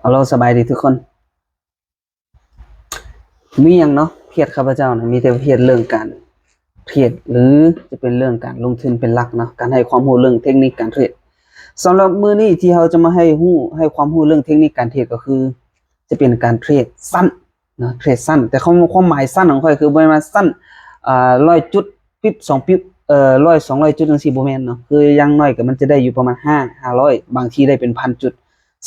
ຮັລໂຫຼ ສະບາຍດີທຸກຄົນ. ມີຫຍັງເນາະ ເພຈຂ້າພະເຈົ້ານະ ມີແຕ່ເພຈເລື່ອງການເທຣດ ຫຼື ຈະເປັນເລື່ອງການລົງທຶນເປັນຫຼັກເນາະ, ການໃຫ້ຄວາມຮູ້ເລື່ອງເທັກນິກການເທຣດ. ສຳລັບມື້ນີ້ທີ່ເຮົາຈະມາໃຫ້ຮູ້ ໃຫ້ຄວາມຮູ້ເລື່ອງເທັກນິກການເທຣດ ກໍຄືຈະເປັນການເທຣດສັ້ນເນາະ, ເທຣດສັ້ນ. ແຕ່ຄວາມ ຄວາມໝາຍສັ້ນຂອງຂ້ອຍ ຄືບໍ່ແມ່ນວ່າສັ້ນ ອ່າ ຮ້ອຍຈຸດ ປິບ ສອງປິບ ເອີ ຮ້ອຍ ສອງຮ້ອຍຈຸດຈັ່ງຊີ້ ບໍ່ແມ່ນເນາະ, ຄືຢ່າງໜ້ອຍກໍມັນຈະໄດ້ຢູ່ປະມານຫ້າ ຫ້າຮ້ອຍ ບາງທີໄດ້ເປັນພັນຈຸດ.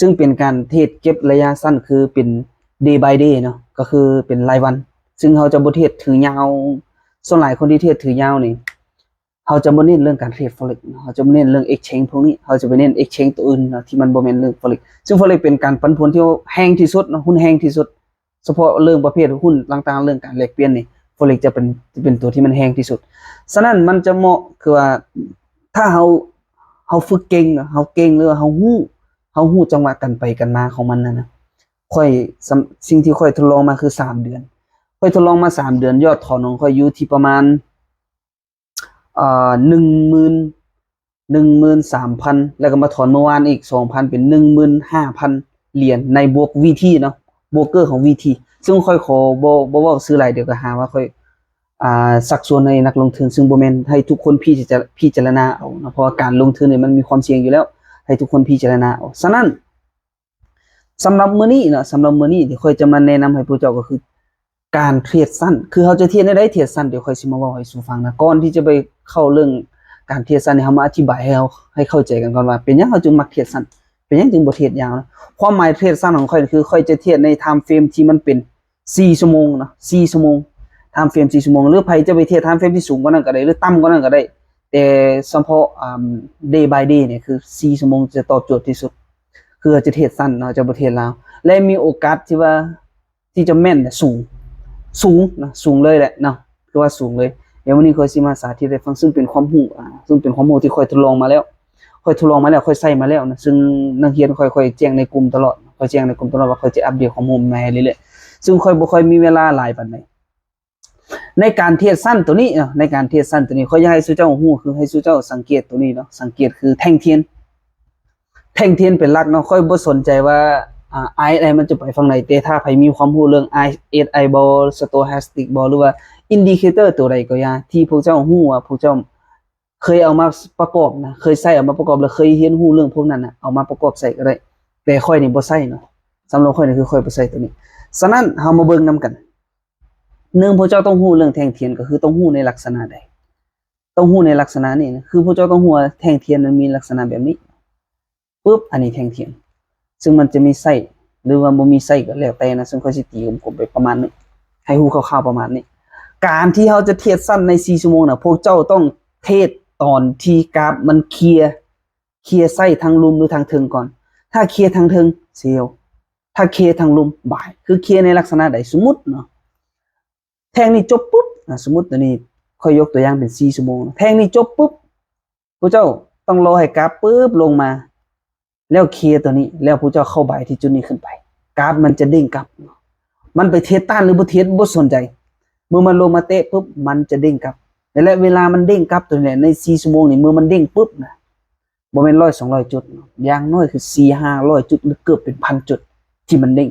ຊຶ່ງເປັນການເທຣດເກັບໄລຍະສັ້ນ ຄືເປັນ day by day ເນາະ, ກໍຄືເປັນລາຍວັນ, ຊຶ່ງເຮົາຈະບໍ່ເທຣດຖືຍາວ. ສ່ວນຫຼາຍຄົນທີ່ເທຣດຖືຍາວນີ້ ເຮົາຈະບໍ່ເນັ້ນເລື່ອງການເທຣດ Forex ເນາະ, ເຮົາຈະບໍ່ເນັ້ນເລື່ອງ Exchange ພວກນີ້, ເຮົາຈະໄປເນັ້ນ Exchange ຕົວອື່ນເນາະ ທີ່ມັນບໍ່ແມ່ນເລື່ອງ Forex. ຊຶ່ງ Forex ເປັນການປັນຜົນທີ່ແຮງທີ່ສຸດເນາະ, ຫຸ້ນແຮງທີ່ສຸດ, ສະເພາະເລື່ອງປະເພດຫຸ້ນຕ່າງໆ ເລື່ອງການແລກປ່ຽນນີ້ Forex ຈະເປັນ ຈະເປັນຕົວທີ່ມັນແຮງທີ່ສຸດ. ສະນັ້ນມັນຈະເໝາະ ຄືວ່າ ຖ້າເຮົາ ເຮົາຝຶກເກັ່ງເນາະ, ເຮົາເກັ່ງ ຫຼືວ່າເຮົາຮູ້ ເຮົາຮູ້ຈັງຫວະການໄປການມາຂອງມັນນັ້ນນະ. ຂ້ອຍ ສິ່ງ ສິ່ງທີ່ຂ້ອຍທົດລອງມາຄືສາມເດືອນ, ຂ້ອຍທົດລອງມາສາມເດືອນ ຍອດຖອນຂອງຂ້ອຍຢູ່ທີ່ປະມານ ເອີ ໜຶ່ງໝື່ນ ໜຶ່ງໝື່ນສາມພັນ ແລ້ວກໍມາຖອນມື້ວານອີກສອງພັນ ເປັນໜຶ່ງໝື່ນຫ້າພັນຫຼຽນໃນບວກ VT ເນາະ, ໂບຣກເກີຂອງ VT. ຊຶ່ງຂ້ອຍຂໍບໍ່ ບໍ່ເວົ້າຊື່ຫຼາຍ ດຽວກໍຫາວ່າຂ້ອຍ ອ່າ ຊັກຊວນໃຫ້ນັກລົງທຶນ, ຊຶ່ງບໍ່ແມ່ນ, ໃຫ້ທຸກຄົນພິຈາ ພິຈາລະນາເອົາເນາະ, ເພາະວ່າການລົງທຶນນີ້ມັນມີຄວາມສ່ຽງຢູ່ແລ້ວ, ໃຫ້ທຸກຄົນພິຈາລະນາເອົາ. ສະນັ້ນ ສຳລັບມື້ນີ້ເນາະ, ສຳລັບມື້ນີ້ທີ່ຂ້ອຍຈະມາແນະນຳໃຫ້ພວກເຈົ້າກໍຄືການເທຣດສັ້ນ. ຄືເຮົາຈະເທຣດແນວໃດເທຣດສັ້ນ ດຽວຂ້ອຍຊິມາເວົ້າໃຫ້ສູ່ຟັງນະ. ກ່ອນທີ່ຈະໄປເຂົ້າເລື່ອງການເທຣດສັ້ນນີ້ ເຮົາມາອະທິບາຍໃຫ້ເຮົາ ໃຫ້ເຂົ້າໃຈກັນກ່ອນວ່າ ເປັນຫຍັງເຮົາຈຶ່ງມັກເທຣດສັ້ນ, ເປັນຫຍັງຈຶ່ງບໍ່ເທຣດຍາວນະ. ຄວາມໝາຍເທຣດສັ້ນຂອງຂ້ອຍຄື ຂ້ອຍຈະເທຣດໃນ time frame ທີ່ມັນເປັນ ສີ່ຊົ່ວໂມງເນາະ, ສີ່ຊົ່ວໂມງ time frame ສີ່ຊົ່ວໂມງ, ຫຼື ໃຜຈະໄປເທຣດ time frame ທີ່ສູງກວ່ານັ້ນກໍໄດ້ ຫຼື ຕ່ຳກວ່ານັ້ນກໍໄດ້, ແຕ່ສະເພາະ ອ່າ day by day ນີ້ ຄື ສີ່ຊົ່ວໂມງຈະຕອບໂຈດທີ່ສຸດ. ຄືເຮົາຈະເທຣດສັ້ນເນາະ, ຈະບໍ່ເທຣດຍາວ ແລະ ມີໂອກາດທີ່ວ່າ ທີ່ຈະແມ່ນນະສູງ ສູງເນາະ, ສູງເລີຍແຫຼະເນາະ, ຄືວ່າສູງເລີຍ. ດຽວມື້ນີ້ຂ້ອຍຊິມາສາທິດໃຫ້ຟັງ, ຊຶ່ງເປັນຄວາມຮູ້ ອ່າ ຊຶ່ງເປັນຄວາມຮູ້ທີ່ຂ້ອຍທົດລອງມາແລ້ວ, ຂ້ອຍທົດລອງມາແລ້ວ, ຂ້ອຍໃຊ້ມາແລ້ວນະ. ຊຶ່ງນັກຮຽນຂ້ອຍ ຂ້ອຍແຈ້ງໃນກຸ່ມຕະຫຼອດ, ຂ້ອຍແຈ້ງໃນກຸ່ມຕະຫຼອດວ່າຂ້ອຍຈະອັບເດດຂໍ້ມູນໃໝ່ເລື້ອຍໆ, ຊຶ່ງຂ້ອຍບໍ່ຄ່ອຍມີເວລາຫຼາຍປານໃດ. ໃນການເທຣດສັ້ນໂຕນີ້ເນາະ, ໃນການເທຣດສັ້ນໂຕນີ້ ຂ້ອຍຢາກໃຫ້ສູ່ເຈົ້າຮູ້ ຄືໃຫ້ສູ່ເຈົ້າສັງເກດໂຕນີ້ເນາະ, ສັງເກດຄືແທ່ງທຽນ, ແທ່ງທຽນເປັນຫຼັກເນາະ. ຂ້ອຍບໍ່ສົນໃຈວ່າ ອາ RSI ມັນຈະໄປຝັ່ງໃດ, ແຕ່ຖ້າໃຜມີຄວາມຮູ້ເລື່ອງ RSI ບໍ Stochastic ບໍ ຫຼືວ່າ indicator ໂຕໃດກໍຢ່າ ທີ່ພວກເຈົ້າຮູ້ວ່າພວກເຈົ້າ ເຄີຍເອົາມາປະກອບນະ, ເຄີຍໃຊ້ເອົາມາປະກອບ ແລ້ວເຄີຍຮຽນຮູ້ເລື່ອງພວກນັ້ນນະ ເອົາມາປະກອບໃຊ້ກໍໄດ້, ແຕ່ຂ້ອຍນີ້ບໍ່ໃຊ້ເນາະ. ສຳລັບຂ້ອຍນີ້ຄືຂ້ອຍບໍ່ໃຊ້ໂຕນີ້. ສະນັ້ນເຮົາມາເບິ່ງນຳກັນ. ໜຶ່ງ ພວກເຈົ້າຕ້ອງຮູ້ເລື່ອງແທ່ງທຽນ ກໍຄືຕ້ອງຮູ້ໃນລັກສະນະໃດ? ຕ້ອງຮູ້ໃນລັກສະນະນີ້ນະ, ຄືພວກເຈົ້າຕ້ອງຮູ້ວ່າແທ່ງທຽນມັນມີລັກສະນະແບບນີ້. ປຶບ ອັນນີ້ແທ່ງທຽນ ຊຶ່ງມັນຈະມີໄສ້ ຫຼືວ່າບໍ່ມີໄສ້ກໍແລ້ວແຕ່ນະ, ຊຶ່ງຂ້ອຍຊິຕີກົມໆໄປປະມານນີ້ ໃຫ້ຮູ້ຄ່າວໆປະມານນີ້. ການທີ່ເຮົາຈະເທຣດສັ້ນໃນສີ່ຊົ່ວໂມງນະ ພວກເຈົ້າຕ້ອງເທຣດຕອນທີ່ກາຟມັນເຄຍ ເຄຍໄສ້ທາງລຸ່ມ ຫຼື ທາງເທິງກ່ອນ. ຖ້າເຄຍທາງເທິງ ເຊວ, ຖ້າເຄທາງລຸ່ມ ບາຍ. ຄືເຄໃນລັກສະນະໃດ? ສົມມຸດເນາະ ແທ່ງນີ້ຈົບປຶບ ອາ ສົມມຸດຕົວນີ້ ຂ້ອຍຍົກຕົວຢ່າງເປັນສີ່ຊົ່ວໂມງ, ແທ່ງນີ້ຈົບປຶບ ພວກເຈົ້າຕ້ອງລໍໃຫ້ກາຟປຶບລົງມາ ແລ້ວເຄຕົວນີ້ ແລ້ວພວກເຈົ້າເຂົ້າບາຍທີ່ຈຸດນີ້ຂຶ້ນໄປ, ກາຟມັນຈະເດ້ງກັບ. ມັນໄປເທສຕ້ານ ຫຼື ບໍ່ເທສ ບໍ່ສົນໃຈ, ເມື່ອມັນລົງມາແຕະປຶບ ມັນຈະເດ້ງກັບ. ແລະ ເວລາມັນເດ້ງກັບຕົວນີ້ແຫຼະ ໃນສີ່ຊົ່ວໂມງນີ້ ເມື່ອມັນເດ້ງປຶບນະ ບໍ່ແມ່ນຮ້ອຍສອງຮ້ອຍຈຸດ, ຢ່າງໜ້ອຍຄືສີ່ຫ້າຮ້ອຍຈຸດ ຫຼື ເກືອບເປັນພັນຈຸດທີ່ມັນເດ້ງ.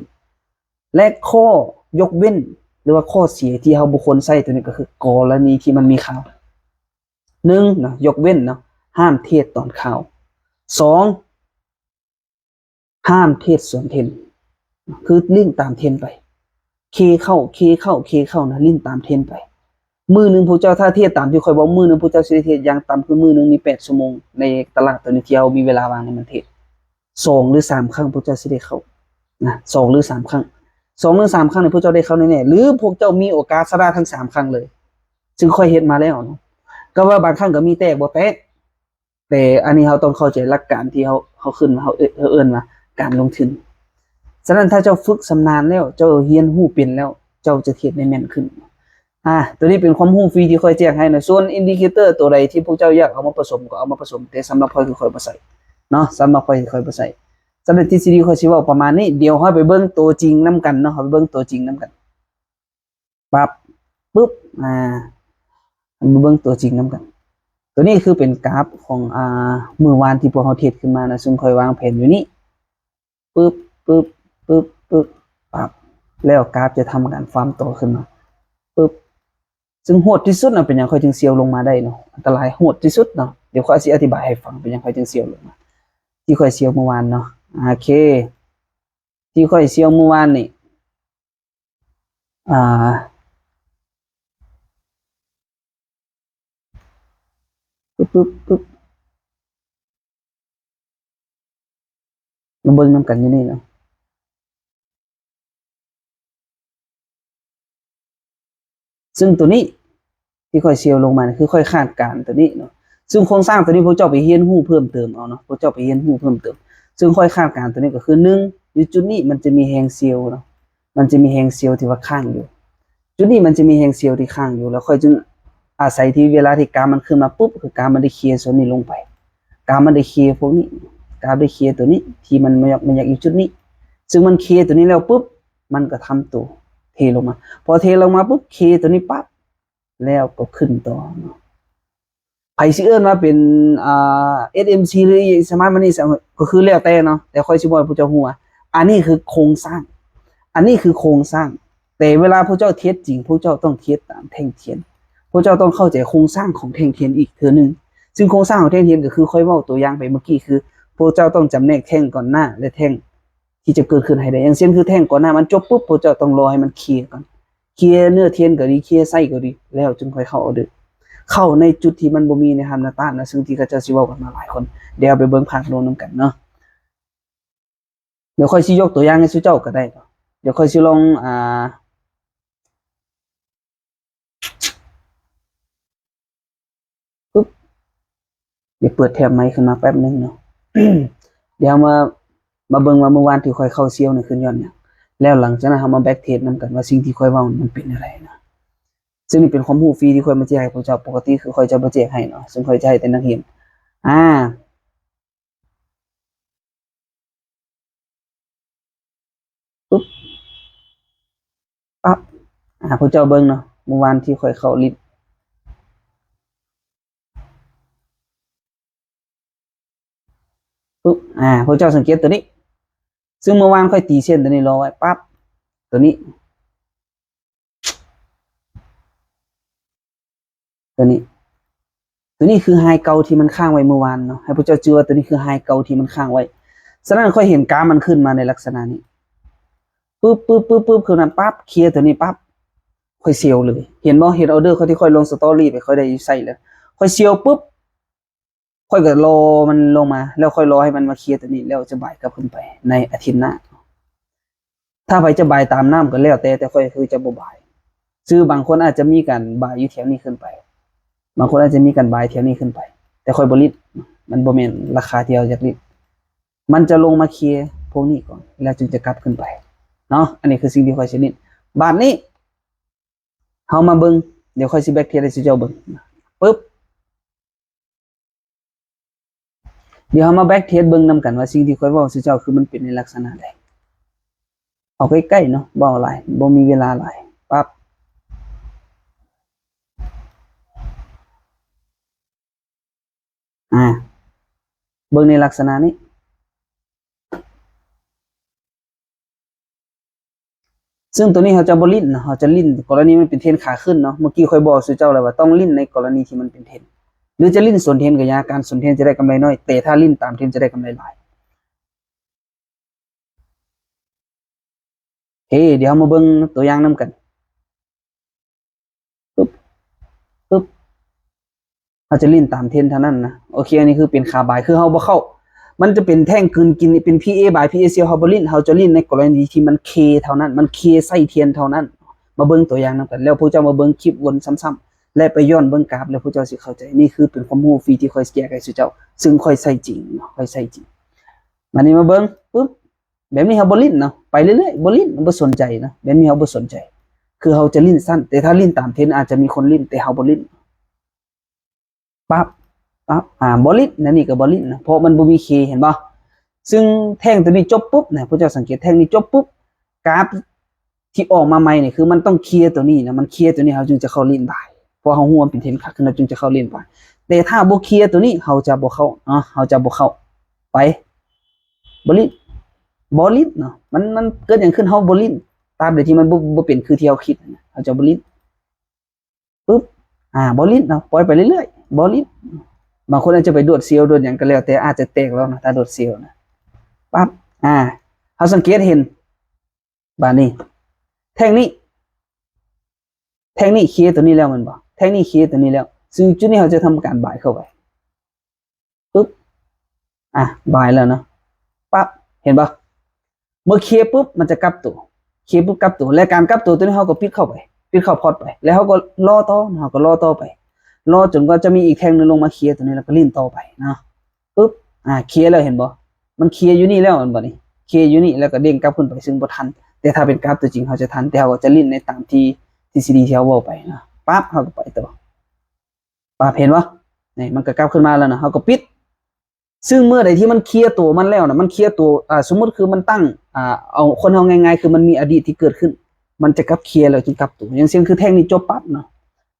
ແລະ ຂໍ້ຍົກເວັ້ນ ຫຼືວ່າຂໍ້ເສຍທີ່ເຮົາບໍ່ຄວນໃຊ້ຕົວນີ້ກໍຄື ກໍລະນີທີ່ມັນມີຂ່າວ. ໜຶ່ງເນາະ ຍົກເວັ້ນເນາະ ຫ້າມເທຣດຕອນຂ່າວ. ສອງ ຫ້າມເທຣດສວນເທຣນ ຄືຫຼິ້ນຕາມເທຣນໄປ, ເຄເຂົ້າ ເຄເຂົ້າ ເຄເຂົ້ານະ ຫຼິ້ນຕາມເທຣນໄປ. ມື້ໜຶ່ງພວກເຈົ້າ ຖ້າເທດຕາມທີ່ຂ້ອຍບອກ ມື້ໜຶ່ງພວກເຈົ້າຊິໄດ້ເທດຢ່າງຕ່ຳຄືມື້ໜຶ່ງມີແປດຊົ່ວໂມງ ໃນຕະຫຼາດໂຕນີ້ທີ່ເຮົາມີເວລາວ່າງໃນມັນເທດ ສອງ ຫຼື ສາມຄັ້ງ ພວກເຈົ້າຊິໄດ້ເຂົ້ານະ, ສອງ ຫຼື ສາມຄັ້ງ, ສອງ ຫຼື ສາມຄັ້ງນີ້ພວກເຈົ້າໄດ້ເຂົ້າແນ່ໆ ຫຼື ພວກເຈົ້າມີໂອກາດຊະນະທັງສາມຄັ້ງເລີຍ. ຊຶ່ງຂ້ອຍເຮັດມາແລ້ວເນາະ, ກໍວ່າບາງຄັ້ງກໍມີແຕກບໍ່ແຕກ ແຕ່ອັນນີ້ເຮົາຕ້ອງເຂົ້າໃຈຫຼັກການທີ່ເຮົາ ເຮົາຂຶ້ນມາ ເຮົາເອີ້ນ ເຮົາເອີ້ນວ່າການລົງທຶນ. ສະນັ້ນ ຖ້າເຈົ້າຝຶກຊຳນານແລ້ວ ເຈົ້າຮຽນຮູ້ເປັນແລ້ວ ເຈົ້າຈະເທດໄດ້ແມ່ນຂຶ້ນ. ອາ ໂຕນີ້ເປັນຄວາມຮູ້ຟຣີທີ່ຂ້ອຍແຈ້ງໃຫ້ນະ. ສ່ວນອິນດິເຄເຕີໂຕໃດທີ່ພວກເຈົ້າຢາກເອົາມາປະສົມກໍເອົາມາປະສົມ, ແຕ່ສຳລັບຂ້ອຍຄືຂ້ອຍບໍ່ໃຊ້ເນາະ, ສຳລັບຂ້ອຍຄືຂ້ອຍບໍ່ໃຊ້. ສຳລັບທິດສະດີຂ້ອຍຊິເວົ້າປະມານນີ້, ດຽວເຮົາໄປເບິ່ງຕົວຈິງນຳກັນເນາະ, ເຮົາໄປເບິ່ງຕົວຈິງນຳກັນ. ປັບ ປຶບ ອາ ມາເບິ່ງຕົວຈິງນຳກັນ. ຕົວນີ້ຄືເປັນກາຟຂອງ ອາ ມື້ວານທີ່ພວກເຮົາເທດຂຶ້ນມານະ, ຊຶ່ງຂ້ອຍວາງແຜນຢູ່ນີ້ ປຶບ ປຶບ ປຶບ ປຶບ ປັບ ແລ້ວກາຟຈະທຳການຟາມຕໍ່ຂຶ້ນມາ ປຶບ. ຊຶ່ງໂຫດທີ່ສຸດນະ ເປັນຫຍັງຂ້ອຍຈຶ່ງສ່ຽວລົງມາໄດ້ເນາະ? ອັນຕະລາຍໂຫດທີ່ສຸດເນາະ ດຽວຂ້ອຍຊິອະທິບາຍໃຫ້ຟັງ ເປັນຫຍັງຂ້ອຍຈຶ່ງສ່ຽວລົງມາ ທີ່ຂ້ອຍສ່ຽວມື້ວານເນາະ. ໂອເຄ ທີ່ຂ້ອຍສ່ຽວມື້ວານນີ້ ອ່າ ປຶບ ປຶບ ປຶບ ມາເບິ່ງນຳກັນຢູ່ນີ້ເນາະ. ຊຶ່ງໂຕນີ້ທີ່ຂ້ອຍສ່ຽວລົງມານີ້ ຄືຂ້ອຍຄາດການໂຕນີ້ເນາະ. ຊຶ່ງໂຄງສ້າງໂຕນີ້ພວກເຈົ້າໄປຮຽນຮູ້ເພີ່ມເຕີມເອົາເນາະ, ພວກເຈົ້າໄປຮຽນຮູ້ເພີ່ມເຕີມ. ຊຶ່ງຂ້ອຍຄາດການໂຕນີ້ກໍຄື ໜຶ່ງ ຢູ່ຈຸດນີ້ມັນຈະມີແຮງສ່ຽວເນາະ, ມັນຈະມີແຮງສ່ຽວທີ່ວ່າຄ້າງຢູ່. ຈຸດນີ້ມັນຈະມີແຮງສ່ຽວທີ່ຄ້າງຢູ່ ແລ້ວຂ້ອຍຈຶ່ງອາໄສທີ່ເວລາທີ່ກາຟມັນຂຶ້ນມາປຸບ ຄືກາຟມັນໄດ້ເຄສ່ວນນີ້ລົງໄປ, ກາຟມັນໄດ້ເຄພວກນີ້, ກາຟໄດ້ເຄຕົວນີ້ທີ່ມັນມາຍັກ ມາຍັກຢູ່ຈຸດນີ້, ຊຶ່ງມັນເຄຕົວນີ້ແລ້ວປຸບ ມັນກໍທຳໂຕເທລົງມາ, ພໍເທລົງມາປຸບ ເຄຕົວນີ້ປັບ ແລ້ວກໍຂຶ້ນຕໍ່ເນາະ. ໃຜຊິເອີ້ນວ່າເປັນ ອ່າ ເອສເອັມຊີ ຫຼື ສະມາດມັນນີ ກໍຄືແລ້ວແຕ່ເນາະ, ແຕ່ຂ້ອຍຊິບອກໃຫ້ພວກເຈົ້າຮູ້ວ່າ ອັນນີ້ຄືໂຄງສ້າງ, ອັນນີ້ຄືໂຄງສ້າງ, ແຕ່ເວລາພວກເຈົ້າເທຣດຈິງ ພວກເຈົ້າຕ້ອງເທຣດຕາມແທ່ງທຽນ, ພວກເຈົ້າຕ້ອງເຂົ້າໃຈໂຄງສ້າງຂອງແທ່ງທຽນອີກເທື່ອໜຶ່ງ. ຊຶ່ງໂຄງສ້າງຂອງແທ່ງທຽນກໍຄືຂ້ອຍເວົ້າຕົວຢ່າງໄປເມື່ອກີ້ ຄືພວກເຈົ້າຕ້ອງຈຳແນກແທ່ງກ່ອນໜ້າ ແລະ ແທ່ງທີ່ຈະເກີດຂຶ້ນໃຫ້ໄດ້. ຢ່າງເຊັ່ນ ຄືແທ່ງກ່ອນໜ້າມັນຈົບປຸບ ພວກເຈົ້າຕ້ອງລໍໃຫ້ມັນເຄກ່ອນ. ເຄເນື້ອທຽນກໍດີ ເຄໄສ້ກໍດີ ແລ້ວຈຶ່ງຄ່ອຍເຂົ້າອໍເດີ. ເຂົ້າໃນຈຸດທີ່ມັນບໍ່ມີແນວຮັບແນວຕ້ານນະ, ຊຶ່ງທີ່ເຂົາເຈົ້າຊິເວົ້າກັນມາຫຼາຍຄົນ. ດຽວເຮົາໄປເບິ່ງພາບລວມນຳກັນເນາະ. ດຽວຂ້ອຍຊິຍົກຕົວຢ່າງໃຫ້ສູ່ເຈົ້າກໍໄດ້. ດຽວຂ້ອຍຊິລອງ ອ່າ ປຶບ ດຽວເປີດແຖບໃໝ່ຂຶ້ນມາແປັບໜຶ່ງເນາະ. ດຽວເຮົາມາ ມາເບິ່ງວ່າມື້ວານທີ່ຂ້ອຍເຂົ້າເຊວນນີ້ຂຶ້ນຍ້ອນຫຍັງ, ແລ້ວຫຼັງຈາກນັ້ນເຮົາມາແບັກເທສນຳກັນວ່າສິ່ງທີ່ຂ້ອຍເວົ້ານັ້ນມັນເປັນແນວໃດນະ. ຊຶ່ງນີ້ເປັນຄວາມຮູ້ຟຣີທີ່ຂ້ອຍມາແຈກໃຫ້ພວກເຈົ້າ, ປົກກະຕິຄືຂ້ອຍຈະບໍ່ແຈກໃຫ້ເນາະ, ຊຶ່ງຂ້ອຍຈະໃຫ້ແຕ່ນັກຮຽນ. ອ່າ ປຶບ ປັບ ອ່າ ພວກເຈົ້າເບິ່ງເນາະ, ມື້ວານທີ່ຂ້ອຍເຂົ້າຫຼິ້ນ ປຶບ ອ່າ ພວກເຈົ້າສັງເກດຕົວນີ້, ຊຶ່ງເມື່ອວານຂ້ອຍຕີເສັ້ນຕົວນີ້ລໍໄວ້ ປັບ ຕົວນີ້ ຕົວນີ້ ຕົວນີ້ຄືໄຮເກົ່າທີ່ມັນຄ້າງໄວ້ມື້ວານເນາະ, ໃຫ້ພວກເຈົ້າຈື່ວ່າຕົວນີ້ຄືໄຮເກົ່າທີ່ມັນຄ້າງໄວ້. ສະນັ້ນຂ້ອຍເຫັນກາຟມັນຂຶ້ນມາໃນລັກສະນະນີ້ ປຶບ ປຶບ ປຶບ ປຶບ ຄືນັ້ນ ປັບ ເຄຕົວນີ້ ປັບ ຂ້ອຍເຊວເລີຍ. ເຫັນບໍ່? ເຫັນອໍເດີຂ້ອຍທີ່ຂ້ອຍລົງສະຕໍຣີໄປ ຂ້ອຍໄດ້ໃຊ້ແລ້ວ. ຂ້ອຍເຊວປຶບ ຂ້ອຍກໍລໍມັນລົງມາ ແລ້ວຂ້ອຍລໍໃຫ້ມັນມາເຄຕົວນີ້ ແລ້ວຈະບາຍກັບຂຶ້ນໄປໃນອາທິດໜ້າ. ຖ້າໃຜຈະບາຍຕາມນ້ຳກໍແລ້ວແຕ່, ແຕ່ຂ້ອຍຄືຈະບໍ່ບາຍ. ຄືບາງຄົນອາດຈະມີການບາຍຢູ່ແຖວນີ້ຂຶ້ນໄປ, ບາງຄົນອາດຈະມີການບາຍແຖວນີ້ຂຶ້ນໄປ, ແຕ່ຂ້ອຍບໍ່ຫຼິ້ນ, ມັນບໍ່ແມ່ນລາຄາທີ່ເຮົາຢາກຫຼິ້ນ. ມັນຈະລົງມາເຄພວກນີ້ກ່ອນ ແລ້ວຈຶ່ງຈະກັບຂຶ້ນໄປເນາະ. ອັນນີ້ຄືສິ່ງທີ່ຂ້ອຍຊິຫຼິ້ນ. ບາດນີ້ ເຮົາມາເບິ່ງ, ດຽວຂ້ອຍຊິແບັກເທສໃຫ້ສູ່ເຈົ້າເບິ່ງ. ປຶບ ດຽວເຮົາມາແບັກເທສເບິ່ງນຳກັນວ່າສິ່ງທີ່ຂ້ອຍເວົ້າສູ່ເຈົ້າຄືມັນເປັນໃນລັກສະນະໃດ. ເອົາໃກ້ໆເນາະ, ບໍ່ເອົາຫຼາຍ, ບໍ່ມີເວລາຫຼາຍ. ປັບ ອ່າ ເບິ່ງໃນລັກສະນະນີ້. ຊຶ່ງຕົວນີ້ເຮົາຈະບໍ່ຫຼິ້ນເນາະ, ເຮົາຈະຫຼິ້ນກໍລະນີມັນເປັນເທຣນຂາຂຶ້ນເນາະ. ເມື່ອກີ້ຂ້ອຍບອກສູ່ເຈົ້າແລ້ວວ່າຕ້ອງຫຼິ້ນໃນກໍລະນີທີ່ມັນເປັນເທຣນ ຫຼືຈະຫຼິ້ນສວນເທຣນກໍຢ່າ, ການສວນເທຣນຈະໄດ້ກຳໄລໜ້ອຍ, ແຕ່ຖ້າຫຼິ້ນຕາມເທຣນຈະໄດ້ກຳໄລຫຼາຍ. ເຄ ດຽວເຮົາມາເບິ່ງຕົວຢ່າງນຳກັນ. ປຶບ ປຶບ ເຮົາຈະຫຼິ້ນຕາມເທຣນເທົ່ານັ້ນນະ. ໂອເຄ ອັນນີ້ຄືເປັນຂາບາຍ, ຄືເຮົາບໍ່ເຂົ້າ, ມັນຈະເປັນແທ່ງກືນກິນ, ເປັນພີເອບາຍ ພີເອເຊວ, ເຮົາບໍ່ຫຼິ້ນ, ເຮົາຈະຫຼິ້ນໃນກໍລະນີທີ່ມັນເຄເທົ່ານັ້ນ, ມັນເຄໃສ່ເທຣນເທົ່ານັ້ນ. ມາເບິ່ງຕົວຢ່າງນຳກັນ ແລ້ວພວກເຈົ້າມາເບິ່ງຄລິບວົນຊ້ຳໆ ແລະ ໄປຍ້ອນເບິ່ງກາຟ ແລ້ວພວກເຈົ້າຊິເຂົ້າໃຈ. ນີ້ຄືເປັນຄວາມຮູ້ຟຣີທີ່ຂ້ອຍແຈກໃຫ້ສູ່ເຈົ້າ, ຊຶ່ງຂ້ອຍໃຊ້ຈິງເນາະ, ຂ້ອຍໃຊ້ຈິງ. ບາດນີ້ມາເບິ່ງ ປຶບ ແບບນີ້ເຮົາບໍ່ຫຼິ້ນເນາະ, ໄປເລື້ອຍໆ ບໍ່ຫຼິ້ນ, ບໍ່ສົນໃຈເນາະ, ແບບນີ້ເຮົາບໍ່ສົນໃຈ. ຄືເຮົາຈະຫຼິ້ນສັ້ນ, ແຕ່ຖ້າຫຼິ້ນຕາມເທຣນອາດຈະມີຄົນຫຼິ້ນ, ແຕ່ເຮົາບໍ່ຫຼິ້ນ. ປັບ ປັບ ອ່າ ບໍ່ຫຼິ້ນ, ແນວນີ້ກໍບໍ່ຫຼິ້ນນະ, ເພາະມັນບໍ່ມີເຄ, ເຫັນບໍ່? ຊຶ່ງແທ່ງຕົວນີ້ຈົບປຸບນະ, ພວກເຈົ້າສັງເກດແທ່ງນີ້ຈົບປຸບ, ກາຟທີ່ອອກມາໃໝ່ນີ້ ຄືມັນຕ້ອງເຄຕົວນີ້ນະ, ມັນເຄຕົວນີ້ ເຮົາຈຶ່ງຈະເຂົ້າຫຼິ້ນບາຍ, ເພາະເຮົາຮູ້ວ່າມັນເປັນເທຣນຂາຂຶ້ນ, ເຮົາຈຶ່ງຈະເຂົ້າຫຼິ້ນບາຍ. ແຕ່ຖ້າບໍ່ເຄຕົວນີ້ ເຮົາຈະບໍ່ເຂົ້າເນາະ, ເຮົາຈະບໍ່ເຂົ້າ. ໄປ ບໍ່ຫຼິ້ນ. ບໍ່ຫຼິ້ນເນາະ ມັນ ມັນເກີດຫຍັງຂຶ້ນ ເຮົາບໍ່ຫຼິ້ນ ຕາບໃດທີ່ມັນບໍ່ ບໍ່ເປັນຄືທີ່ເຮົາຄິດນະ ເຮົາຈະບໍ່ຫຼິ້ນ. ປຶບ ອາ ບໍ່ຫຼິ້ນເນາະ ປ່ອຍໄປເລື້ອຍໆ ບໍ່ຫຼິ້ນ. ບາງຄົນອາດຈະໄປດວດເຊວ ດວດຫຍັງກໍແລ້ວແຕ່ ອາດຈະແຕກແລ້ວນະ ຖ້າດວດເຊວນະ. ປັບ ອາ ເຮົາສັງເກດເຫັນ ບາດນີ້ ແທ່ງນີ້ ແທ່ງນີ້ເຄຍຕົວນີ້ແລ້ວແມ່ນບໍ່? ແທ່ງນີ້ເຄຍຕົວນີ້ແລ້ວ ຊຶ່ງຈຸດນີ້ເຮົາຈະທຳການບາຍເຂົ້າໄປ ປຶບ ອາ ບາຍແລ້ວເນາະ ປັບ ເຫັນບໍ່? ເມື່ອເຄຍປຶບ ມັນຈະກັບໂຕ ເຄຍປຶບກັບໂຕ ແລະ ການກັບໂຕຕົວນີ້ ເຮົາກໍປິດເຂົ້າໄປ ປິດເຂົ້າພອດໄປ ແລ້ວເຮົາກໍລໍຕໍ່ ເຮົາກໍລໍຕໍ່ໄປ ລໍຈົນກວ່າຈະມີອີກແທ່ງໜຶ່ງລົງມາເຄຍຕົວນີ້ ແລ້ວກໍຫຼິ້ນຕໍ່ໄປເນາະ. ປຶບ ອາ ເຄຍແລ້ວ ເຫັນບໍ່? ມັນເຄຍຢູ່ນີ້ແລ້ວແມ່ນບໍ່ນີ້? ເຄຍຢູ່ນີ້ ແລ້ວກໍເດ້ງກັບຂຶ້ນໄປ ຊຶ່ງບໍ່ທັນ ແຕ່ຖ້າເປັນກຣາຟຕົວຈິງ ເຮົາຈະທັນ ແຕ່ເຮົາກໍຈະຫຼິ້ນໃນຕາມທີ່ທິດສະດີທີ່ເຮົາເວົ້າໄປເນາະ. ປັບ ເຮົາກໍໄປຕໍ່ ປັບ ເຫັນບໍ່? ນີ້ ມັນກໍກັບຂຶ້ນມາແລ້ວນະ ເຮົາກໍປິດ. ຊຶ່ງເມື່ອໃດທີ່ມັນເຄຍຕົວມັນແລ້ວນະ ມັນເຄຍຕົວ ອາ ສົມມຸດຄືມັນຕັ້ງ ອາ ເອົາຄົນເຮົາງ່າຍໆ ຄືມັນມີອະດີດທີ່ເກີດຂຶ້ນ ມັນຈະກັບເຄຍແລ້ວຈຶ່ງກັບຕົວ. ຢ່າງເຊັ່ນ ຄືແທ່ງນີ້ຈົບປັບເນາະ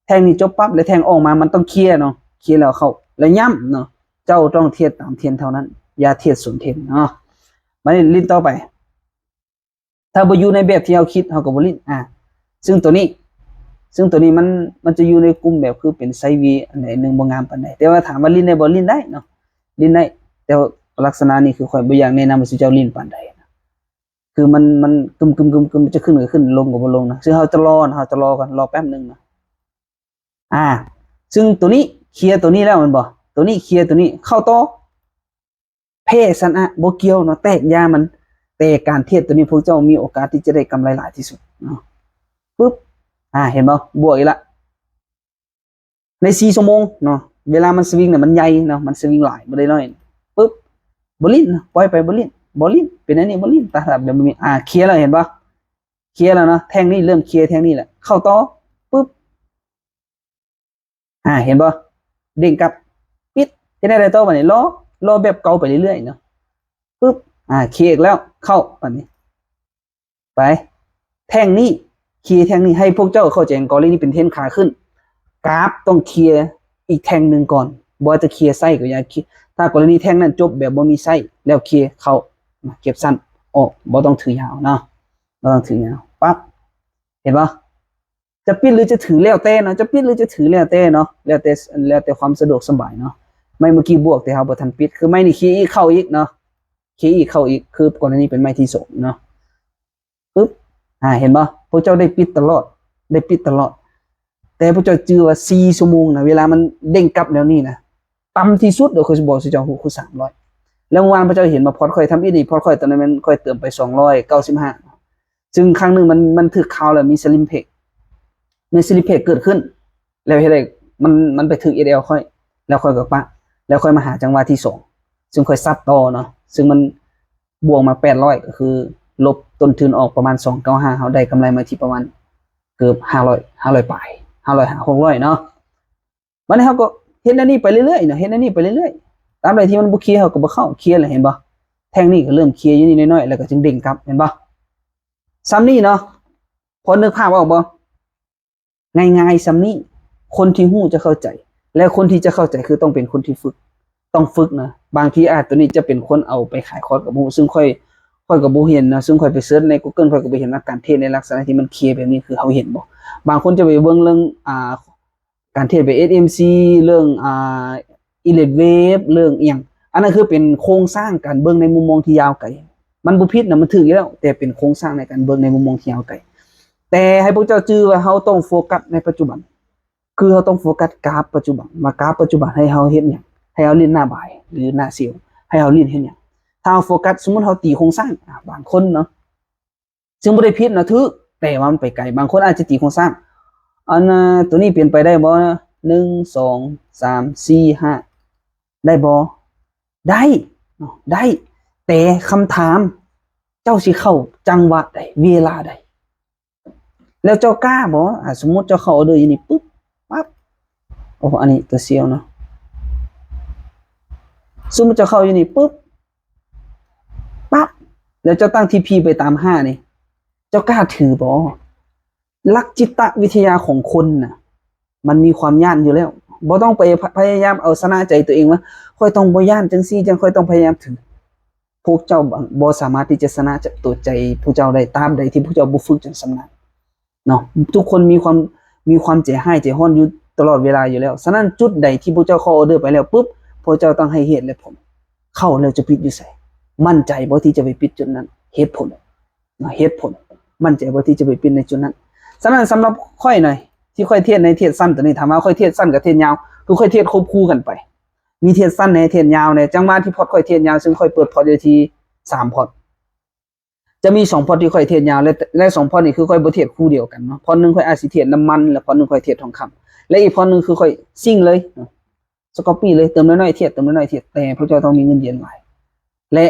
ແທ່ງນີ້ຈົບປັບ ແລະ ແທ່ງອອກມາ ມັນຕ້ອງເຄຍເນາະ ເຄຍແລ້ວເຂົ້າ ແລະ ຢ້ຳເນາະ ເຈົ້າຕ້ອງເທຣດຕາມເທຣນເທົ່ານັ້ນ ຢ່າເທຣດສວນເທຣນເນາະ. ບາດນີ້ຫຼິ້ນຕໍ່ໄປ ຖ້າບໍ່ຢູ່ໃນແບບທີ່ເຮົາຄິດ ເຮົາກໍບໍ່ຫຼິ້ນ. ອາ ຊຶ່ງຕົວນີ້ ຊຶ່ງຕົວນີ້ມັນ ມັນຈະຢູ່ໃນກຸ່ມແບບຄືເປັນໄຊເວ ອັນໃດໜຶ່ງບໍ່ງາມປານໃດ ແຕ່ວ່າຖາມວ່າຫຼິ້ນໄດ້ບໍ່? ຫຼິ້ນໄດ້ເນາະ ຫຼິ້ນໄດ້ ແຕ່ວ່າລັກສະນະນີ້ຄືຂ້ອຍບໍ່ຢາກແນະນຳໃຫ້ເຈົ້າຫຼິ້ນປານໃດນະ ຄືມັນ ມັນກຶມໆໆໆ ຈະຂຶ້ນກໍຂຶ້ນ ລົງກໍບໍ່ລົງນະ. ຄືເຮົາຈະລໍນະ ເຮົາຈະລໍກ່ອນ ລໍແປັບໜຶ່ງນະ. ອາ ຊຶ່ງຕົວນີ້ເຄຍຕົວນີ້ແລ້ວແມ່ນບໍ່? ຕົວນີ້ເຄຍຕົວນີ້ ເຂົ້າຕໍ່ ແພ້ຊະນະບໍ່ກ່ຽວເນາະ ແຕກຢ່າມັນ ແຕ່ການເທຣດຕົວນີ້ ພວກເຈົ້າມີໂອກາດທີ່ຈະໄດ້ກຳໄລຫຼາຍທີ່ສຸດເນາະ. ປຶບ ອາ ເຫັນບໍ່? ບວກອີກລະ ໃນສີ່ຊົ່ວໂມງເນາະ ເວລາມັນສະວິງນະ ມັນໃຫຍ່ເນາະ ມັນສະວິງຫຼາຍ ບໍ່ໄດ້ໜ້ອຍ. ປຶບ ບໍ່ຫຼິ້ນນະ ປ່ອຍໄປ ບໍ່ຫຼິ້ນ ບໍ່ຫຼິ້ນ ເປັນອັນນີ້ບໍ່ຫຼິ້ນ ຕາດແບບບໍ່ມີ ອາ ເຄຍແລ້ວ ເຫັນບໍ່? ເຄຍແລ້ວເນາະ ແທ່ງນີ້ເລີ່ມເຄຍແທ່ງນີ້ແຫຼະ ເຂົ້າຕໍ່ ປຶບ ອາ ເຫັນບໍ່? ເດ້ງກັບ ປິດ ເຮັດແນວໃດຕໍ່ບາດນີ້? ລໍ ລໍແບບເກົ່າໄປເລື້ອຍໆເນາະ. ປຶບ ອາ ເຄຍອີກແລ້ວ ເຂົ້າບາດນີ້ ໄປ ແທ່ງນີ້ ເຄຍແທ່ງນີ້ ໃຫ້ພວກເຈົ້າເຂົ້າໃຈ ກໍລະນີເປັນເທຣນຂາຂຶ້ນ ກາບຕ້ອງເຄຍອີກແທ່ງໜຶ່ງກ່ອນ ບໍ່ວ່າຈະເຄຍໄຊກໍຢ່າ ເຄຍ ຖ້າກໍລະນີແທ່ງນັ້ນຈົບແບບບໍ່ມີໄຊ ແລ້ວເຄຍເຂົ້າ ເກັບສັ້ນອອກ ບໍ່ຕ້ອງຖືຍາວເນາະ ບໍ່ຕ້ອງຖືຍາວ. ປັບ ເຫັນບໍ່? ຈະປິດຫຼືຈະຖືແລ້ວແຕ່ເນາະ ຈະປິດຫຼືຈະຖືແລ້ວແຕ່ເນາະ ແລ້ວແຕ່ ແລ້ວແຕ່ຄວາມສະດວກສະບາຍເນາະ. ໄມ້ເມື່ອກີ້ບວກ ແຕ່ເຮົາບໍ່ທັນປິດ ຄືໄມ້ນີ້ເຄຍອີກເຂົ້າອີກເນາະ ເຄຍອີກເຂົ້າອີກ ຄືກໍລະນີເປັນໄມ້ທີສອງເນາະ. ປຶບ ອາ ເຫັນບໍ່? ພວກເຈົ້າໄດ້ປິດຕະຫຼອດ ໄດ້ປິດຕະຫຼອດ ແຕ່ພວກເຈົ້າຈື່ວ່າສີ່ຊົ່ວໂມງນະ ເວລາມັນເດ້ງກັບແນວນີ້ນະ ຕ່ຳທີ່ສຸດ ໂດຍຂ້ອຍຊິບອກສູ່ເຈົ້າຮູ້ ຄືສາມຮ້ອຍ. ແລ້ວເມື່ອວານພວກເຈົ້າເຫັນບໍ່? ພອດຂ້ອຍທຳອິດນີ້ ພອດຂ້ອຍຕອນນັ້ນແມ່ນຂ້ອຍເຕີມໄປສອງຮ້ອຍເກົ້າສິບຫ້າ ຊຶ່ງຄັ້ງໜຶ່ງມັນ ມັນຖືກຄາວແລ້ວມີສະລິມເບຣກ ມີສະລິມເບຣກເກີດຂຶ້ນ ແລ້ວເຮັດໃຫ້ມັນ ມັນໄປຖືກເອສແອລຂ້ອຍ ແລ້ວຂ້ອຍກໍປະ ແລ້ວຂ້ອຍມາຫາຈັງຫວະທີສອງ ຊຶ່ງຂ້ອຍຊັດຕໍ່ເນາະ ຊຶ່ງມັນບວກມາແປດຮ້ອຍ ກໍຄືລົບຕົ້ນທຶນອອກປະມານສອງເກົ້າຫ້າ ເຮົາໄດ້ກຳໄລມາທີ່ປະມານເກືອບຫ້າຮ້ອຍ ຫ້າຮ້ອຍປາຍ ຫ້າຮ້ອຍ ຫ້າຮ້ອຍ ຫົກຮ້ອຍເນາະ. ບັດນີ້ເຮົາກໍເຮັດແນວນີ້ໄປເລື້ອຍໆເນາະ ເຮັດແນວນີ້ໄປເລື້ອຍໆ ຕາມໃດທີ່ມັນບໍ່ເຄຍ ເຮົາກໍບໍ່ເຂົ້າ ເຄຍແລ້ວ ເຫັນບໍ່? ແທ່ງນີ້ກໍເລີ່ມເຄຍຢູ່ນີ້ໜ້ອຍໆ ແລ້ວກໍຈຶ່ງເດ້ງກັບ ເຫັນບໍ່? ສ່ຳນີ້ເນາະ ພໍນຶກພາບອອກບໍ່? ງ່າຍໆສ່ຳນີ້ ຄົນທີ່ຮູ້ຈະເຂົ້າໃຈ ແລະ ຄົນທີ່ຈະເຂົ້າໃຈຄືຕ້ອງເປັນຄົນທີ່ຝຶກ ຕ້ອງຝຶກນະ. ບາງທີອາດ ຕົວນີ້ຈະເປັນຄົນເອົາໄປຂາຍຄອດກໍບໍ່ຮູ້ ຊຶ່ງຂ້ອຍ ຂ້ອຍກໍບໍ່ເຫັນນະ ຊຶ່ງຂ້ອຍໄປເສີດໃນ Google ຂ້ອຍກໍບໍ່ເຫັນວ່າການເທຣດໃນລັກສະນະທີ່ມັນເຄຍແບບນີ້ ຄືເຮົາເຫັນບໍ່? ບາງຄົນຈະໄປເບິ່ງເລື່ອງ ອ່າ ການເທຣດແບບ ເອສເອັມຊີ ເລື່ອງ ອ່າ Elliott Wave ເລື່ອງອີ່ຫຍັງ ອັນນັ້ນຄືເປັນໂຄງສ້າງການເບິ່ງໃນມຸມມອງທີ່ຍາວໄກ. ມັນບໍ່ຜິດນະ ມັນຖືກຢູ່ແລ້ວ ແຕ່ເປັນໂຄງສ້າງໃນການເບິ່ງໃນມຸມມອງທີ່ຍາວໄກ. ແຕ່ໃຫ້ພວກເຈົ້າຈື່ວ່າເຮົາຕ້ອງໂຟກັສໃນປັດຈຸບັນ ຄືເຮົາຕ້ອງໂຟກັສກາຟປັດຈຸບັນ ວ່າກາຟປັດຈຸບັນໃຫ້ເຮົາເຮັດຫຍັງ? ໃຫ້ເຮົາຫຼິ້ນໜ້າບາຍ ຫຼື ໜ້າເຊວ? ໃຫ້ເຮົາຫຼິ້ນເຮັດຫຍັງ? ຖ້າເຮົາໂຟກັສ ສົມມຸດເຮົາຕີໂຄງສ້າງ ອາ ບາງຄົນເນາະ ຊຶ່ງບໍ່ໄດ້ຜິດນະ ຖືກ ແຕ່ວ່າມັນໄປໄກ. ບາງຄົນອາດຈະຕີໂຄງສ້າງ ອັນ ຕົວນີ້ເປັນໄປໄດ້ບໍ່? ໜຶ່ງ ສອງ ສາມ ສີ່ ຫ້າ ໄດ້ບໍ່? ໄດ້ເນາະ ໄດ້ ແຕ່ຄຳຖາມ ເຈົ້າຊິເຂົ້າຈັງຫວະໃດ? ເວລາໃດ? ແລ້ວເຈົ້າກ້າບໍ່? ອາ ສົມມຸດເຈົ້າເຂົ້າອອເດີຢູ່ນີ້ປຶບ ປັບ ໂອ້ ອັນນີ້ຕົວເຊວເນາະ ສົມມຸດເຈົ້າເຂົ້າຢູ່ນີ້ປຶບ ປັບ ແລ້ວເຈົ້າຕັ້ງທີພີໄປຕາມຫ້ານີ້ ເຈົ້າກ້າຖືບໍ່? ຫຼັກຈິດຕະວິທະຍາຂອງຄົນນະ ມັນມີຄວາມຢ້ານຢູ່ແລ້ວ ບໍ່ຕ້ອງໄປ ພະ ພະຍາຍາມເອົາຊະນະໃຈຕົວເອງວ່າ ຂ້ອຍຕ້ອງບໍ່ຢ້ານ ຈັ່ງຊີ້ຈັ່ງ ຂ້ອຍຕ້ອງພະຍາຍາມຖື. ພ ພວກເຈົ້າບໍ່ສາມາດທີ່ຈະຊະນະໂຕໃຈພວກເຈົ້າໄດ້ ຕາບໃດທີ່ພວກເຈົ້າບໍ່ຝຶກຈົນຊຳນານເນາະ. ທຸກຄົນມີຄວາມ ມີຄວາມໃຈຮ້າຍໃຈຮ້ອນຢູ່ຕະຫຼອດເວລາຢູ່ແລ້ວ. ສະນັ້ນ ຈຸດໃດທີ່ພວກເຈົ້າຂໍອອເດີໄປແລ້ວປຶບ ພວກເຈົ້າຕ້ອງໃຫ້ເຫດແລະຜົນ. ເຂົ້າແລ້ວຈະປິດຢູ່ໃສ? ໝັ້ນໃຈບໍ່ທີ່ຈະໄປປິດຈຸດນັ້ນ? ເຫດຜົນ ເນາະ ເຫດຜົນ. ໝັ້ນໃຈບໍ່ທີ່ຈະໄປປິດໃນຈຸດນັ້ນ? ສະນັ້ນ ສຳລັບຂ້ອຍໜ່ອຍ ທີ່ຂ້ອຍເທດໃນເທດສັ້ນຕົວນີ້ ຖາມວ່າຂ້ອຍເທດສັ້ນກັບເທດຍາວ ຄືຂ້ອຍເທດຄວບຄູ່ກັນໄປ. ມີເທດສັ້ນແດ່ ເທດຍາວແດ່. ຈັງຫວະທີ່ພອດຂ້ອຍເທດຍາວ ຊຶ່ງຂ້ອຍເປີດພອດຢູ່ທີ່ສາມພອດ. ຈະມີສອງພອດທີ່ຂ້ອຍເທດຍາວ ແລະ ແລະ ສອງພອດນີ້ຄືຂ້ອຍບໍ່ເທດຄູ່ດຽວກັນເນາະ. ພອດໜຶ່ງຂ້ອຍອາດຊິເທດນ້ຳມັນ ແລະ ພອດໜຶ່ງຂ້ອຍເທດທອງຄຳ ແລະ ອີກພອດໜຶ່ງຄືຂ້ອຍຊິງເລີຍເນາະ ສະກັອບປີ້ເລີຍ ເຕີມໜ້ອຍໆ ເທດ ເຕີມໜ້ອຍໆ ເທດ. ແຕ່ພວກເຈົ້າຕ້ອງມີເງິນເຢັນຫຼາຍ ແລະ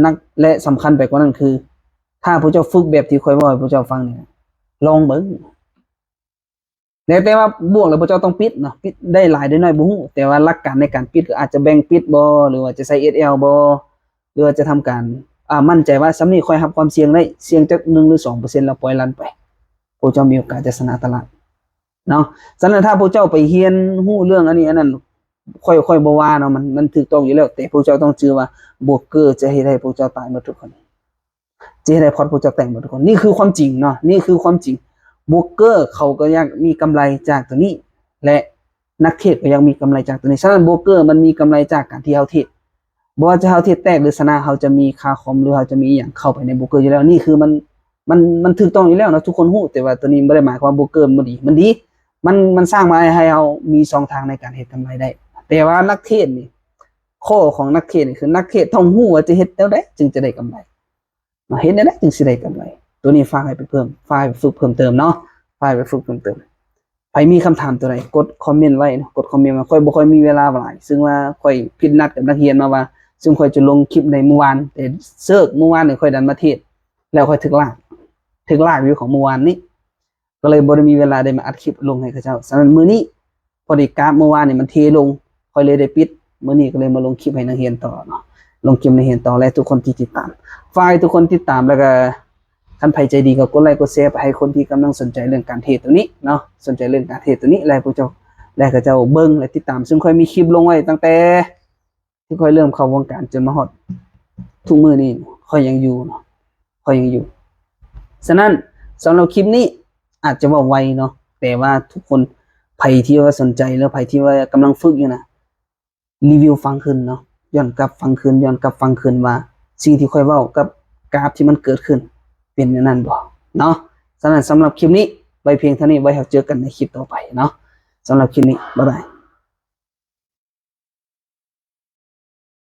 ໜັກ ແລະ ສຳຄັນໄປກວ່ານັ້ນຄື ຖ້າພວກເຈົ້າຝຶກແບບທີ່ຂ້ອຍເວົ້າໃຫ້ພວກເຈົ້າຟັງນີ້ ລອງເບິ່ງ. ແຕ່ ແຕ່ວ່າບວກແລ້ວພວກເຈົ້າຕ້ອງປິດເນາະ ປິດໄດ້ຫຼາຍໄດ້ໜ້ອຍບໍ່ຮູ້ ແຕ່ວ່າຫຼັກການໃນການປິດ ກໍອາດຈະແບ່ງປິດບໍ ຫຼືວ່າຈະໃຊ້ເອສແອລບໍ ຫຼືວ່າຈະທຳການ ອ່າ ໝັ້ນໃຈວ່າສ່ຳນີ້ຂ້ອຍຮັບຄວາມສ່ຽງໄດ້ ສ່ຽງຈັກໜຶ່ງຫຼືສອງເປີເຊັນ ແລ້ວປ່ອຍລັນໄປ ພວກເຈົ້າມີໂອກາດຈະຊະນະຕະຫຼາດເນາະ. ສະນັ້ນ ຖ້າພວກເຈົ້າໄປຮຽນຮູ້ເລື່ອງອັນນີ້ອັນນັ້ນ ຂ້ອຍ ຂ້ອຍບໍ່ວ່າເນາະ ມັນ ມັນຖືກຕ້ອງຢູ່ແລ້ວ ແຕ່ພວກເຈົ້າຕ້ອງຈື່ວ່າໂບຣກເກີຈະເຮັດໃຫ້ພວກເຈົ້າຕາຍໝົດທຸກຄົນ. ຈະເຮັດໃຫ້ພອດພວກເຈົ້າແຕກໝົດທຸກຄົນ. ນີ້ຄືຄວາມຈິງເນາະ ນີ້ຄືຄວາມຈິງ. ໂບຣກເກີເຂົາກໍຢາກມີກຳໄລຈາກຕົວນີ້ ແລະ ນັກເທດກໍຢາກມີກຳໄລຈາກຕົວນີ້. ສະນັ້ນ ໂບຣກເກີມັນມີກຳໄລຈາກການທີ່ເຮົາເທດ. ບໍ່ວ່າຈະເຮົາເທດແຕກ ຫຼື ຊະນະ ເຮົາຈະມີຄ່າຄອມ ຫຼື ເຮົາຈະມີອີ່ຫຍັງເຂົ້າໄປໃນໂບຣກເກີຢູ່ແລ້ວ. ນີ້ຄືມັນ ມັນ ມັນຖືກຕ້ອງຢູ່ແລ້ວເນາະ ທຸກຄົນຮູ້. ແຕ່ວ່າຕົວນີ້ບໍ່ໄດ້ໝາຍຄວາມວ່າໂບຣກເກີມັນບໍ່ດີ. ມັນດີ ມັນ ມັນສ້າງມາໃຫ້ເຮົາມີຊ່ອງທາງໃນການເຮັດກຳໄລໄດ້. ແຕ່ວ່ານັກເທດນີ້ ຂໍ້ຂອງນັກເທດນີ້ຄື ນັກເທດຕ້ອງຮູ້ວ່າຈະເຮັດແນວໃດຈຶ່ງຈະໄດ້ກຳໄລ. ເນາະ ເຮັດແນວໃດຈຶ່ງຊິໄດ້ກຳໄລ? ຕົວນີ້ຝາກໃຫ້ໄປເພີ່ມ ຝາກໃຫ້ໄປຝຶກເພີ່ມເຕີມເນາະ ຝາກໃຫ້ໄປຝຶກເພີ່ມເຕີມ. ໃຜມີຄຳຖາມຕົວໃດ ກົດຄອມເມັນໄວ້ເນາະ ກົດຄອມເມັນໄວ້. ຂ້ອຍບໍ່ຄ່ອຍມີເວລາຫຼາຍ ຊຶ່ງວ່າຂ້ອຍຜິດນັດກັບນັກຮຽນມາວ່າ ຊຶ່ງຂ້ອຍຈະລົງຄລິບໃນມື້ວານ ແຕ່ເສີກມື້ວານນີ້ຂ້ອຍດັນມາເທດ ແລ້ວຂ້ອຍຖືກລາກ ຖືກລາກວິວຂອງມື້ວານນີ້ ກໍເລີຍບໍ່ໄດ້ມີເວລາໄດ້ມາອັດຄລິບລົງໃຫ້ເຂົາເຈົ້າ. ສະນັ້ນມື້ນີ້ ພໍດີກາບມື້ວານນີ້ມັນເທລົງ ຂ້ອຍເລີຍໄດ້ປິດ. ມື້ນີ້ກໍເລີຍມາລົງຄລິບໃຫ້ນັກຮຽນຕໍ່ເນາະ ລົງຄລິບໃຫ້ນັກຮຽນຕໍ່ ແລະ ທຸກຄົນທີ່ຕິດຕາມ. ຝາກໃຫ້ທຸກຄົນຕິດຕາມ ແລ້ວກໍຄັນໃຜໃຈດີກໍກົດໄລກົດແຊໄປໃຫ້ຄົນທີ່ກຳລັງສົນໃຈເລື່ອງການເທຣດຕົວນີ້ເນາະ ສົນໃຈເລື່ອງການເທຣດຕົວນີ້ ແລະ ໃຫ້ພວກເຈົ້າ ແລະ ເຂົາເຈົ້າເບິ່ງ ແລະ ຕິດຕາມ. ຊຶ່ງຂ້ອຍມີຄລິບລົງໄວ້ຕັ້ງແຕ່ ທີ່ຂ້ອຍເລີ່ມເຂົ້າວົງການຈົນມາຮອດທຸກມື້ນີ້ ຂ້ອຍຍັງຢູ່ເນາະ ຂ້ອຍຍັງຢູ່. ສະນັ້ນ ສຳລັບຄລິບນີ້ອາດຈະເວົ້າໄວເນາະ ແຕ່ວ່າທຸກຄົນ ໃຜທີ່ວ່າສົນໃຈ ຫຼື ໃຜທີ່ວ່າກຳລັງຝຶກຢູ່ນະ ຣີວິວຟັງຄືນເນາະ ຍ້ອນກັບຟັງຄືນ ຍ້ອນກັບຟັງຄືນວ່າ ສິ່ງທີ່ຂ້ອຍເວົ້າກັບກາບທີ່ມັນເກີດຂຶ້ນ ເປັນແນວນັ້ນບໍ່ເນາະ. ສະນັ້ນ ສຳລັບຄລິບນີ້ໄວ້ພຽງເທົ່ານີ້ ໄວ້ເຮົາເຈີກັນໃນຄລິບຕໍ່ໄປເນາະ. ສຳລັບຄລິບນີ້ ບາຍບາຍ.